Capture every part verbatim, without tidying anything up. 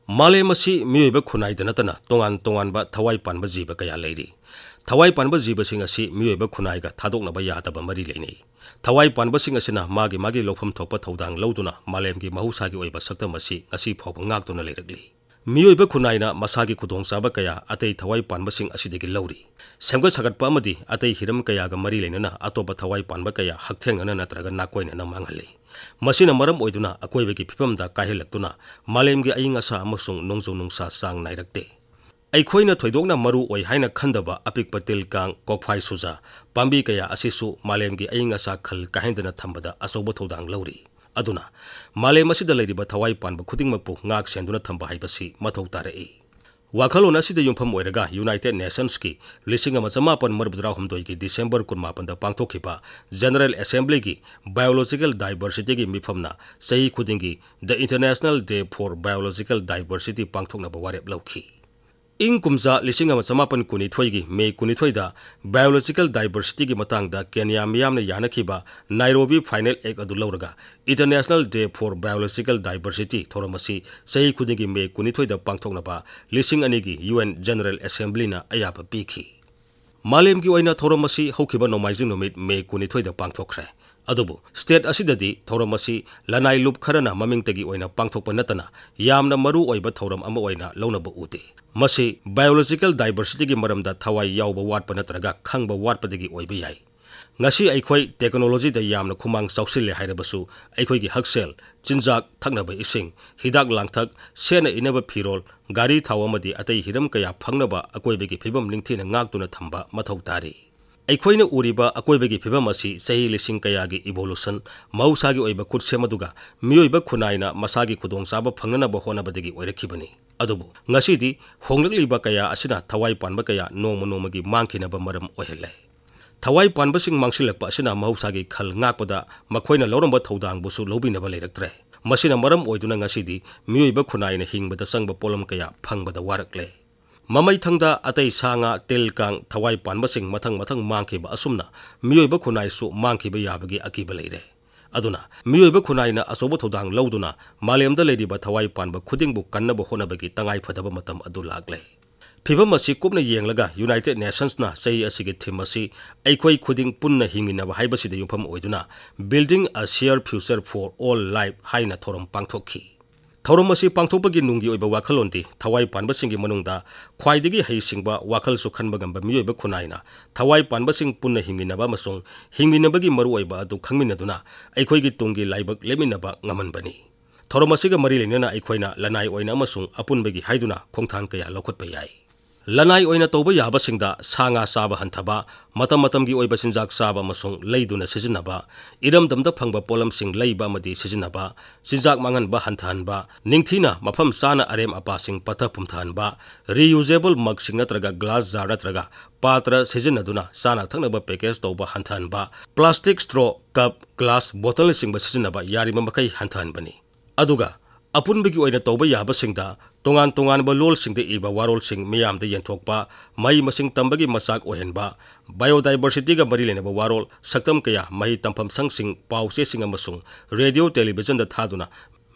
ꯃꯥꯂꯦꯝ ꯑꯁꯤ ꯃꯤꯑꯣꯏꯕ ꯈꯨꯟꯅꯥꯏꯗ ꯅꯠꯇꯅ ꯇꯣꯉꯥꯟ ꯇꯣꯉꯥꯟꯕ ꯊꯋꯥꯏ ꯄꯥꯟꯕ ꯖꯤꯕ ꯀꯌꯥ ꯂꯩꯔꯤ꯫ ꯊꯋꯥꯏ ꯄꯥꯟꯕ ꯖꯤꯕꯁꯤꯡ ꯑꯁꯤ ꯃꯤꯑꯣꯏꯕ ꯈꯨꯟꯅꯥꯏꯒ ꯊꯥꯗꯣꯛꯅꯕ ꯌꯥꯗꯕ ꯃꯔꯤ ꯂꯩꯅꯩ꯫ ꯊꯋꯥꯏ ꯄꯥꯟꯕꯁꯤꯡ ꯑꯁꯤꯅ ꯃꯥꯒꯤ ꯃꯥꯒꯤ ꯂꯧꯐꯝ ꯊꯣꯛꯄ ꯊꯧꯗꯥꯡ ꯂꯧꯗꯨꯅ ꯃꯥꯂꯦꯝꯒꯤ ꯃꯍꯧꯁꯥꯒꯤ ꯑꯣꯏꯕ ꯁꯛꯇꯝ ꯑꯁꯤ ꯉꯁꯤ ꯐꯥꯎꯕ ꯉꯥꯛꯇꯨꯅ ꯂꯩꯔꯛꯂꯤ꯫ ꯃꯤꯑꯣꯏꯕ ꯈꯨꯟꯅꯥꯏꯅ ꯃꯁꯥꯒꯤ ꯈꯨꯗꯣꯡꯆꯥꯕ ꯀꯌꯥ ꯑꯇꯩ ꯊꯋꯥꯏ ꯄꯥꯟꯕꯁꯤꯡ ꯑꯁꯤꯗꯒꯤ ꯂꯧꯔꯤ꯫ ꯁꯦꯝꯒꯠ ꯁꯥꯒꯠꯄ ꯑꯃꯗꯤ ꯑꯇꯩ ꯍꯤꯔꯝ ꯀꯌꯥꯒ ꯃꯔꯤ ꯂꯩꯅꯅ ꯑꯇꯣꯞꯄ ꯊꯋꯥꯏ ꯄꯥꯟꯕ ꯀꯌꯥ ꯍꯛꯊꯦꯡꯅꯅ ꯅꯠꯇ꯭ꯔꯒ ꯅꯥꯀꯣꯏꯅꯅ ꯃꯥꯡꯍꯜꯂꯤ꯫ ꯃꯁꯤꯅ ꯃꯔꯝ ꯑꯣꯏꯗꯨꯅ ꯑꯀꯣꯏꯕꯒꯤ ꯐꯤꯕꯝꯗ ꯀꯥꯏꯍꯜꯂꯛꯇꯨꯅ ꯃꯥꯂꯦꯝꯒꯤ ꯑꯏꯪ ꯑꯁꯥ ꯑꯃꯁꯨꯡ ꯅꯣꯡꯖꯨ ꯅꯨꯡꯁꯥ ꯆꯥꯡ ꯅꯥꯏꯔꯛꯇꯦ꯫ ꯑꯩꯈꯣꯏꯅ ꯊꯣꯏꯗꯣꯛꯅ ꯃꯔꯨ ꯑꯣꯏ ꯍꯥꯏꯅ ꯈꯟꯗꯕ ꯑꯄꯤꯛꯄ ꯇꯤꯜ ꯀꯥꯡ, ꯀꯣꯛꯐꯥꯏ ꯁꯨꯖꯥ, ꯄꯥꯝꯕꯤ ꯀꯌꯥ ꯑꯁꯤꯁꯨ ꯃꯥꯂꯦꯝꯒꯤ ꯑꯏꯪ ꯑꯁꯥ ꯈꯜ ꯀꯥꯏꯍꯟꯗꯅ ꯊꯝꯕꯗ ꯑꯆꯧꯕ ꯊꯧꯗꯥꯡ ꯂꯧꯔꯤ꯫ ꯑꯗꯨꯅ ꯃꯥꯂꯦꯝ ꯑꯁꯤꯗ ꯂꯩꯔꯤꯕ ꯊꯋꯥꯏ ꯄꯥꯟꯕ ꯈꯨꯗꯤꯡꯃꯛꯄꯨ ꯉꯥꯛ ꯁꯦꯟꯗꯨꯅ ꯊꯝꯕ ꯍꯥꯏꯕꯁꯤ ꯃꯊꯧ ꯇꯥꯔꯛꯏ꯫ ꯋꯥꯈꯜꯂꯣꯟ ꯑꯁꯤꯗ ꯌꯨꯝꯐꯝ ꯑꯣꯏꯔꯒ United Nations ꯀꯤ ꯂꯤꯁꯤꯡ ꯑꯃ ꯆꯃꯥꯄꯟ ꯃꯔꯤꯐꯨꯇꯔꯥꯍꯨꯝꯗꯣꯏꯒꯤ December ꯀꯨꯟꯃꯥꯄꯟꯗ ꯄꯥꯡꯊꯣꯛꯈꯤꯕ General Assembly ꯒꯤ Biological Diversity ꯒꯤ ꯃꯤꯐꯝꯅ ꯆꯍꯤ ꯈꯨꯗꯤꯡꯒꯤ The International Day for Biological Diversity ꯄꯥꯡꯊꯣꯛꯅꯕ ꯋꯥꯔꯦꯞ ꯂꯧꯈꯤ꯫ ꯏꯪ ꯀꯨꯝꯖꯥ ꯂꯤꯁꯤꯡ ꯑꯃ ꯆꯃꯥꯄꯟ ꯀꯨꯟꯅꯤꯊꯣꯏꯒꯤ May ꯀꯨꯟꯅꯤꯊꯣꯏꯗ Biological Diversity ꯒꯤ ꯃꯇꯥꯡꯗ ꯀꯦꯅꯤꯌꯥ ꯃꯤꯌꯥꯝꯅ ꯌꯥꯅꯈꯤꯕ Nairobi Final Act ꯑꯗꯨ ꯂꯧꯔꯒ International Day for Biological Diversity ꯊꯧꯔꯝ ꯑꯁꯤ ꯆꯍꯤ ꯈꯨꯗꯤꯡꯒꯤ May ꯀꯨꯟꯅꯤꯊꯣꯏꯗ ꯄꯥꯡꯊꯣꯛꯅꯕ ꯂꯤꯁꯤꯡ ꯑꯅꯤꯒꯤ U N General Assembly ꯅ ꯑꯌꯥꯕ ꯄꯤꯈꯤ꯫ ꯃꯥꯂꯦꯝꯒꯤ ꯑꯣꯏꯅ ꯊꯧꯔꯝ ꯑꯁꯤ ꯍꯧꯈꯤꯕ ꯅꯣꯡꯃꯥꯏꯖꯤꯡ ꯅꯨꯃꯤꯠ May ꯀꯨꯟꯅꯤꯊꯣꯏꯗ ꯄꯥꯡꯊꯣꯛꯈ꯭ꯔꯦ꯫ ꯑꯗꯨꯕꯨ state ꯑꯁꯤꯗꯒꯤ ꯊꯧꯔꯝ ꯑꯁꯤ ꯂꯅꯥꯏ ꯂꯨꯞ ꯈꯔꯅ ꯃꯃꯤꯡꯇꯒꯤ ꯑꯣꯏꯅ ꯄꯥꯡꯊꯣꯛꯄ ꯅꯠꯇꯅ ꯌꯥꯝꯅ ꯃꯔꯨ ꯑꯣꯏꯕ ꯊꯧꯔꯝ ꯑꯃ ꯑꯣꯏꯅ ꯂꯧꯅꯕ ꯎꯗꯦ꯫ ꯃꯁꯤ Biological Diversity ꯒꯤ ꯃꯔꯝꯗ ꯊꯋꯥꯏ ꯌꯥꯎꯕ ꯋꯥꯠꯄ ꯅꯠꯇ꯭ꯔꯒ ꯈꯪꯕ ꯋꯥꯠꯄꯗꯒꯤ ꯑꯣꯏꯕ ꯌꯥꯏ꯫ ꯉꯁꯤ ꯑꯩꯈꯣꯏ technology ꯗ ꯌꯥꯝꯅ ꯈꯨꯃꯥꯡ ꯆꯥꯎꯁꯤꯜꯂꯦ ꯍꯥꯏꯔꯕꯁꯨ ꯑꯩꯈꯣꯏꯒꯤ ꯍꯛꯁꯦꯜ, ꯆꯤꯟꯖꯥꯛ, ꯊꯛꯅꯕ ꯏꯁꯤꯡ, ꯍꯤꯗꯥꯛ ꯂꯥꯡꯊꯛ, ꯁꯦꯠꯅ ꯏꯅꯕ ꯐꯤꯔꯣꯜ, ꯒꯥꯔꯤ ꯊꯥꯎ ꯑꯃꯗꯤ ꯑꯇꯩ ꯍꯤꯔꯝ ꯀꯌꯥ ꯐꯪꯅꯕ ꯑꯀꯣꯏꯕꯒꯤ ꯐꯤꯕꯝ ꯅꯤꯡꯊꯤꯅ ꯉꯥꯛꯇꯨꯅ ꯊꯝꯕ ꯃꯊꯧ ꯇꯥꯔꯤ꯫ ꯑꯩꯈꯣꯏꯅ ꯎꯔꯤꯕ ꯑꯀꯣꯏꯕꯒꯤ ꯐꯤꯕꯝ ꯑꯁꯤ ꯆꯍꯤ ꯂꯤꯁꯤꯡ ꯀꯌꯥꯒꯤ evolution, ꯃꯍꯧꯁꯥꯒꯤ ꯑꯣꯏꯕ ꯈꯨꯠꯁꯦꯝ ꯑꯗꯨꯒ ꯃꯤꯑꯣꯏꯕ ꯈꯨꯟꯅꯥꯏꯅ ꯃꯁꯥꯒꯤ ꯈꯨꯗꯣꯡꯆꯥꯕ ꯐꯪꯅꯅꯕ ꯍꯣꯠꯅꯕꯗꯒꯤ ꯑꯣꯏꯔꯛꯈꯤꯕꯅꯤ꯫ ꯑꯗꯨꯕꯨ ꯉꯁꯤꯗꯤ ꯍꯣꯡꯂꯛꯂꯤꯕ ꯀꯌꯥ ꯑꯁꯤꯅ ꯊꯋꯥꯏ ꯄꯥꯟꯕ ꯀꯌꯥ ꯅꯣꯡꯃ ꯅꯣꯡꯃꯒꯤ ꯃꯥꯡꯈꯤꯅꯕ ꯃꯔꯝ ꯑꯣꯏꯍꯜꯂꯦ꯫ ꯊꯋꯥꯏ ꯄꯥꯟꯕꯁꯤꯡ ꯃꯥꯡꯁꯤꯜꯂꯛꯄ ꯑꯁꯤꯅ ꯃꯍꯧꯁꯥꯒꯤ ꯈꯜ ꯉꯥꯛꯄꯗ ꯃꯈꯣꯏꯅ ꯂꯧꯔꯝꯕ ꯊꯧꯗꯥꯡꯕꯨꯁꯨ ꯂꯧꯕꯤꯅꯕ ꯂꯩꯔꯛꯇ꯭ꯔꯦ꯫ ꯃꯁꯤꯅ ꯃꯔꯝ ꯑꯣꯏꯗꯨꯅ ꯉꯁꯤꯗꯤ ꯃꯤꯑꯣꯏꯕ ꯈꯨꯟꯅꯥꯏꯅ ꯍꯤꯡꯕꯗ ꯆꯪꯕ ꯄꯣꯠꯂꯝ ꯀꯌꯥ ꯐꯪꯕꯗ ꯋꯥꯔꯛꯂꯦ꯫ ꯃꯃꯩꯊꯪꯗ ꯑꯇꯩ ꯁꯥ ꯉꯥ, ꯇꯤꯜ ꯀꯥꯡ, ꯊꯋꯥꯏ ꯄꯥꯟꯕꯁꯤꯡ ꯃꯊꯪ ꯃꯊꯪ ꯃꯥꯡꯈꯤꯕ ꯑꯁꯨꯝꯅ ꯃꯤꯑꯣꯏꯕ ꯈꯨꯟꯅꯥꯏꯁꯨ ꯃꯥꯡꯈꯤꯕ ꯌꯥꯕꯒꯤ ꯑꯀꯤꯕ ꯂꯩꯔꯦ꯫ ꯑꯗꯨꯅ ꯃꯤꯑꯣꯏꯕ ꯈꯨꯟꯅꯥꯏꯅ ꯑꯆꯧꯕ ꯊꯧꯗꯥꯡ ꯂꯧꯗꯨꯅ ꯃꯥꯂꯦꯝꯗ ꯂꯩꯔꯤꯕ ꯊꯋꯥꯏ ꯄꯥꯟꯕ ꯈꯨꯗꯤꯡꯕꯨ ꯀꯟꯅꯕ ꯍꯣꯠꯅꯕꯒꯤ ꯇꯉꯥꯏ ꯐꯗꯕ ꯃꯇꯝ ꯑꯗꯨ ꯂꯥꯛꯂꯦ꯫ ꯐꯤꯚꯝ ꯑꯁꯤ ꯀꯨꯞꯅ ꯌꯦꯡꯂꯒ United Nationsꯅ ꯆꯍꯤ ꯑꯁꯤꯒꯤ theme ꯑꯁꯤ "ꯑꯩꯈꯣꯏ ꯈꯨꯗꯤꯡ ꯄꯨꯟꯅ ꯍꯤꯡꯃꯤꯟꯅꯕ" ꯍꯥꯏꯕꯁꯤꯗ ꯌꯨꯝꯐꯝ ꯑꯣꯏꯗꯨꯅ "Building a Shared Future for All Life" ꯍꯥꯏꯅ ꯊꯧꯔꯝ ꯄꯥꯡꯊꯣꯛꯈꯤ꯫ ꯊꯧꯔꯝ ꯑꯁꯤ ꯄꯥꯡꯊꯣꯛꯄꯒꯤ ꯅꯨꯡꯒꯤ ꯑꯣꯏꯕ ꯋꯥꯈꯜꯂꯣꯟꯗꯤ ꯊꯋꯥꯏ ꯄꯥꯟꯕꯁꯤꯡꯒꯤ ꯃꯅꯨꯡꯗ ꯈ꯭ꯋꯥꯏꯗꯒꯤ ꯍꯩꯁꯤꯡꯕ, ꯋꯥꯈꯜꯁꯨ ꯈꯟꯕ ꯉꯝꯕ ꯃꯤꯑꯣꯏꯕ ꯈꯨꯟꯅꯥꯏꯅ ꯊꯋꯥꯏ ꯄꯥꯟꯕꯁꯤꯡ ꯄꯨꯟꯅ ꯍꯤꯡꯃꯤꯟꯅꯕ ꯑꯃꯁꯨꯡ ꯍꯤꯡꯃꯤꯟꯅꯕꯒꯤ ꯃꯔꯨꯑꯣꯏꯕ ꯑꯗꯨ ꯈꯪꯃꯤꯟꯅꯗꯨꯅ ꯑꯩꯈꯣꯏꯒꯤ ꯇꯨꯡꯒꯤ ꯂꯥꯏꯕꯛ ꯂꯦꯞꯃꯤꯟꯅꯕ ꯉꯝꯍꯟꯕꯅꯤ꯫ ꯊꯧꯔꯝ ꯑꯁꯤꯒ ꯃꯔꯤ ꯂꯩꯅꯅ ꯑꯩꯈꯣꯏꯅ ꯂꯅꯥꯏ ꯑꯣꯏꯅ ꯑꯃꯁꯨꯡ ꯑꯄꯨꯟꯕꯒꯤ ꯍꯥꯏꯗꯨꯅ ꯈꯣꯡꯊꯥꯡ ꯀꯌꯥ ꯂꯧꯈꯠꯄ ꯌꯥꯏ꯫ ꯂꯅꯥꯏ ꯑꯣꯏꯅ ꯇꯧꯕ ꯌꯥꯕꯁꯤꯡꯗ ꯁꯥ ꯉꯥ ꯆꯥꯕ ꯍꯟꯊꯕ, ꯃꯇꯝ ꯃꯇꯝꯒꯤ ꯑꯣꯏꯕ ꯆꯤꯟꯖꯥꯛ ꯆꯥꯕ ꯑꯃꯁꯨꯡ ꯂꯩꯗꯨꯅ ꯁꯤꯖꯤꯟꯅꯕ, ꯏꯔꯝꯗꯝꯗ ꯐꯪꯕ ꯄꯣꯠꯂꯝꯁꯤꯡ ꯂꯩꯕ ꯑꯃꯗꯤ ꯁꯤꯖꯤꯟꯅꯕ, ꯆꯤꯟꯖꯥꯛ ꯃꯥꯡꯍꯟꯕ ꯍꯟꯊꯍꯟꯕ, ꯅꯤꯡꯊꯤꯅ ꯃꯐꯝ ꯆꯥꯅ ꯑꯔꯦꯝ ꯑꯄꯥꯁꯤꯡ ꯄꯠꯊ ꯄꯨꯝꯊꯍꯟꯕ, reusable mugꯁꯤꯡ ꯅꯠꯇ꯭ꯔꯒ glass jar ꯅꯠꯇ꯭ꯔꯒ ꯄꯥꯇ꯭ꯔ ꯁꯤꯖꯤꯟꯅꯗꯨꯅ ꯆꯥꯅ ꯊꯛꯅꯕ package ꯇꯧꯕ ꯍꯟꯊꯍꯟꯕ, plastic straw, cup, glass bottleꯅꯆꯤꯡꯕ ꯁꯤꯖꯤꯟꯅꯕ ꯌꯥꯔꯤꯕ ꯃꯈꯩ ꯍꯟꯊꯍꯟꯕꯅꯤ꯫ ꯑꯗꯨꯒ ꯑꯄꯨꯟꯕꯒꯤ ꯑꯣꯏꯅ ꯇꯧꯕ ꯌꯥꯕꯁꯤꯡꯗ ꯇꯣꯉꯥꯟ ꯇꯣꯉꯥꯟꯕ ꯂꯣꯜꯁꯤꯡꯗ ꯏꯕ ꯋꯥꯔꯣꯜꯁꯤꯡ ꯃꯤꯌꯥꯝꯗ ꯌꯦꯟꯊꯣꯛꯄ, ꯃꯍꯩ ꯃꯁꯤꯡ ꯇꯝꯕꯒꯤ ꯃꯆꯥꯛ ꯑꯣꯏꯍꯟꯕ, biodiversityꯒ ꯃꯔꯤ ꯂꯩꯅꯕ ꯋꯥꯔꯣꯜ, ꯁꯛꯇꯝ ꯀꯌꯥ, ꯃꯍꯩ ꯇꯝꯐꯝ ꯁꯪꯁꯤꯡ, ꯄꯥꯎ ꯆꯦꯁꯤꯡ ꯑꯃꯁꯨꯡ radio, televisionꯗ ꯊꯥꯗꯨꯅ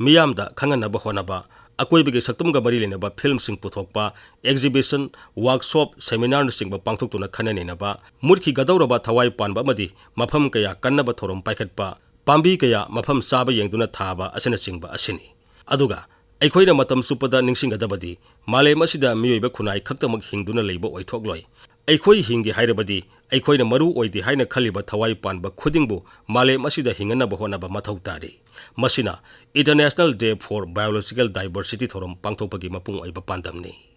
ꯃꯤꯌꯥꯝꯗ ꯈꯪꯍꯟꯅꯕ ꯍꯣꯠꯅꯕ, ꯑꯀꯣꯏꯕꯒꯤ ꯁꯛꯇꯝꯒ ꯃꯔꯤ ꯂꯩꯅꯕ filmꯁꯤꯡ ꯄꯨꯊꯣꯛꯄ, exhibition, workshop, seminarꯅꯆꯤꯡꯕ ꯄꯥꯡꯊꯣꯛꯇꯨꯅ ꯈꯟꯅ ꯅꯩꯅꯕ, ꯃꯨꯠꯈꯤꯒꯗꯧꯔꯕ ꯊꯋꯥꯏ ꯄꯥꯟꯕ ꯑꯃꯗꯤ ꯃꯐꯝ ꯀꯌꯥ ꯀꯟꯅꯕ ꯊꯧꯔꯝ ꯄꯥꯏꯈꯠꯄ, ꯄꯥꯝꯕꯤ ꯀꯌꯥ ꯃꯐꯝ ꯆꯥꯕ ꯌꯦꯡꯗꯨꯅ ꯊꯥꯕ ꯑꯁꯤꯅꯆꯤꯡꯕ ꯑꯁꯤꯅꯤ꯫ ꯑꯗꯨꯒ ꯑꯩꯈꯣꯏꯅ ꯃꯇꯝ ꯆꯨꯞꯄꯗ ꯅꯤꯡꯁꯤꯡꯒꯗꯕꯗꯤ ꯃꯥꯂꯦꯝ ꯑꯁꯤꯗ ꯃꯤꯑꯣꯏꯕ ꯈꯨꯟꯅꯥꯏ ꯈꯛꯇꯃꯛ ꯍꯤꯡꯗꯨꯅ ꯂꯩꯕ ꯑꯣꯏꯊꯣꯛꯂꯣꯏ꯫ ꯑꯩꯈꯣꯏ ꯍꯤꯡꯒꯦ ꯍꯥꯏꯔꯕꯗꯤ ꯑꯩꯈꯣꯏꯅ ꯃꯔꯨ ꯑꯣꯏꯗꯦ ꯍꯥꯏꯅ ꯈꯜꯂꯤꯕ ꯊꯋꯥꯏ ꯄꯥꯟꯕ ꯈꯨꯗꯤꯡꯕꯨ ꯃꯥꯂꯦꯝ ꯑꯁꯤꯗ ꯍꯤꯡꯍꯟꯅꯕ ꯍꯣꯠꯅꯕ ꯃꯊꯧ ꯇꯥꯔꯤ꯫ ꯃꯁꯤꯅ International Day for Biological Diversity ꯊꯧꯔꯝ ꯄꯥꯡꯊꯣꯛꯄꯒꯤ ꯃꯄꯨꯡ ꯑꯣꯏꯕ ꯄꯥꯟꯗꯝꯅꯤ꯫